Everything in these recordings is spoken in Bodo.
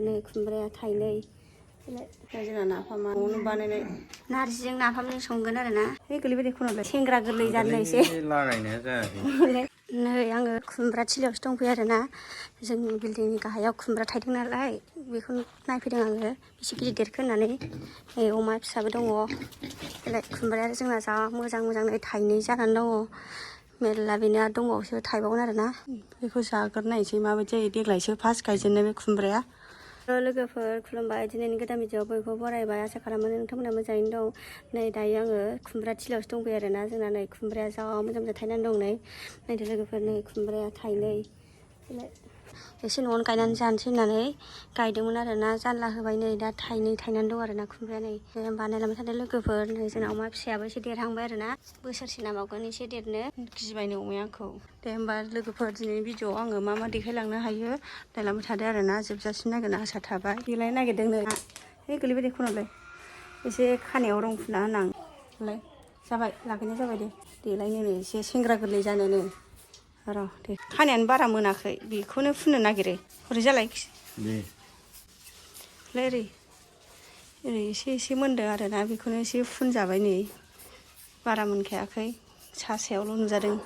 नै खुमब्राया थाइनै जोंना नाफामा न'आवनो बानायनाय नारजिजों नाफामजों संगोन आरो ना गोरलै खनावलाय सेंग्रा गोरलै जानो एसे लागायनाया जायाखै नै आङो खुमब्रा थिलियावसो दंफैयो आरो ना जोंनि बिल्डिंनि गाहायाव खुमब्रा थाइदों नालाय बेखौ नायफैदों आङो एसे गिदिर देरखो होननानै नै अमा फिसाबो दङ खुमब्राया जोंना जा मोजां मोजाङै थाइनै जानानै दङ मेरला बेना दंबावोसो थाइबावगोन आरो ना बेखौ जाग्रोनायसै माबायदि जायो देग्लायसो फार्स्ट गायजेननाय बे खुमब्राया लोगोफोर खुलुमबाय दिनैनि गोदान भिडिअआव बयखौ बरायबाय आसा खालामो नोंथांमोना मोजाङैनो दं नै दायो आङो खुमब्रा थिलियावसो दंफैयो आरो ना जोंना नै खुमब्राया जा मोजां मोजां थायनानै दं नै नायदो लोगोफोर नै खुमब्राया थाइनै एसे न'आवनो गायनानै जानोसै होननानै गायदोंमोन आरो ना जानला होबाय नै दा थाइनै थायनानै दं आरो ना खुमब्राया नै होमबा नायलांबाय थादो लोगोफोर नै जोंना अमा फिसायाबो एसे देरहांबाय आरो ना बोसोरसे नामावगोन एसे देरनो गिबायनो अमाया आंखौ दे होमबा लोगोफोर दिनैनि भिडिअआव आङो मा देखायलांनो हायो नायलांबाय थादो आरो ना जोबजासिम नागिरनो आसा थाबाय देलाय नागिरदों नै गोलैबाय खनावलाय एसे खानायाव रं फुना होनांलाय जाबाय लागायनाय जाबाय दे देलायनो नै एसे सेंग्रा गोरलै जानोनो र' दे खानायानो बारा मोनाखै बेखौनो फुननो नागिरो ओरै जालाय ओरै एसे मोनदों आरो ना बेखौनो एसे फुनजाबाय नै बारा मोनखायाखै सा सायावल' नुजादों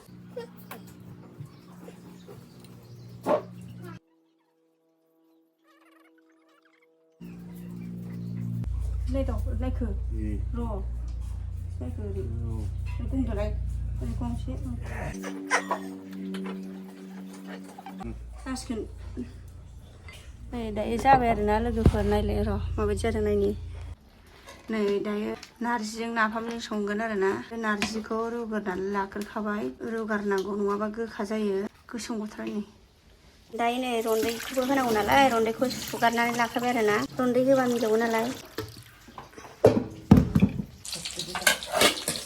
नायखो र' नायखो ओरै गंजोलाय ओरै गंसे जासिगोन नै दायो जाबाय आरो ना लोगोफोर नायलाय र' माबायदि जादों नायनि नै दायो नारजिजों नाफामजों संगोन आरो ना बे नारजिखौ रुग्रोनानै लाग्रोखाबाय रुगारनांगौ नङाबा गोखा जायो गोसोम गथ्रानि दायो नै रन्दैखौबो होनांगौ नालाय रन्दैखौ सुगारनानै लाखाबाय आरो ना रन्दै होबा मिलौवो नालाय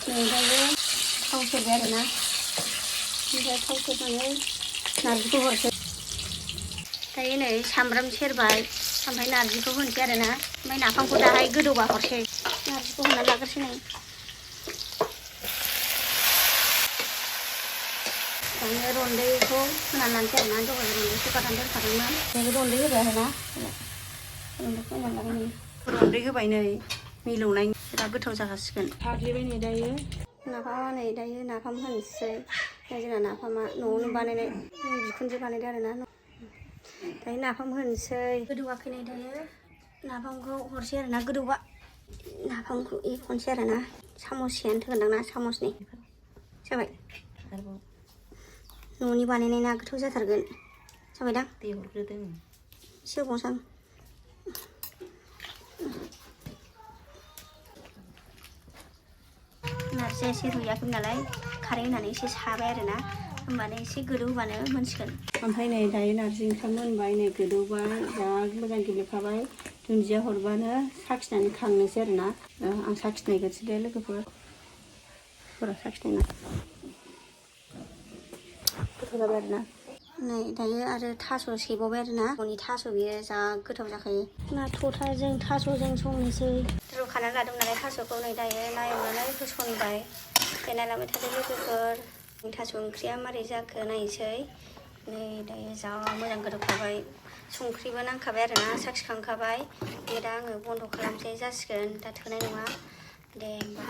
नै दायो थाव सेरबाय आरो ना ओमफ्राय थाव सेरनानै नारजिखौ हरसै दायो नै सामब्राम सेरबाय ओमफ्राय नारजिखौ होनोसै आरो ना ओमफ्राय नाफामखौ दाहाय गोदौबा हरसै नारजिखौ होना लाग्रोसै नै दायो रन्दैखौ होनानै लानोसै आरो ना दहाय रन्दै सुगारनानै दोनखादोंमोन दायो रन्दै होबाय आरो ना रन्दैखौ होनानै लाबाय नै रन्दै होबाय नै मिलौनायनि बिराद गोथाव जाखासिगोन साग्लिबाय नै दायो नाफामा नै दायो नाफाम होनोसै जोंना नाफामा न'आवनो बानायनाय बिखुनजो बानायदों आरो ना दायो नाफाम होनोसै गोदौआखै नै दायो नाफामखौ हरसै आरो ना गोदौबा नाफामखौ एरख'नोसै आरो ना सामससेयानो थोगोनदां ना सामसनै जाबाय न'नि बानायनाय ना गोथाव जाथारगोन जाबायदां दै हरग्रोदों एसे होबावनोसै आं नारजिया एसे रुयाखै नालाय खारै होनानै एसे साबाय आरो ना होमबानो एसे गोदौ होबानो मोनसिगोन ओमफ्राय नै दायो नारजि ओंख्रिया मोनबाय नै गोदौबाय जा मोजां गेब्लेखाबाय दुन्दिया हरबानो साखिनानै खांनोसै आरो ना आं साखिनायग्रोसै दे लोगोफोर साखिनायना गोथाव जाबाय आरो ना नै दायो आरो थास' सेबावबाय आरो ना न'नि थास' बियो जा गोथाव जाखायो ना थथाजों थास'जों संनोसै रुखानानै लादों नालाय थास'खौ नै दायो ना एवनानै होसनबाय दे नायलांबाय थादो लोगोफोर थास' ओंख्रिया मारै जाखो नायनोसै नै दायो जा मोजां गोदौखाबाय संख्रिबो नांखाबाय आरो ना साखिखांखाबाय बे दा आङो बन्द' खालामसै जासिगोन दा थोनाय नङा दे होमबा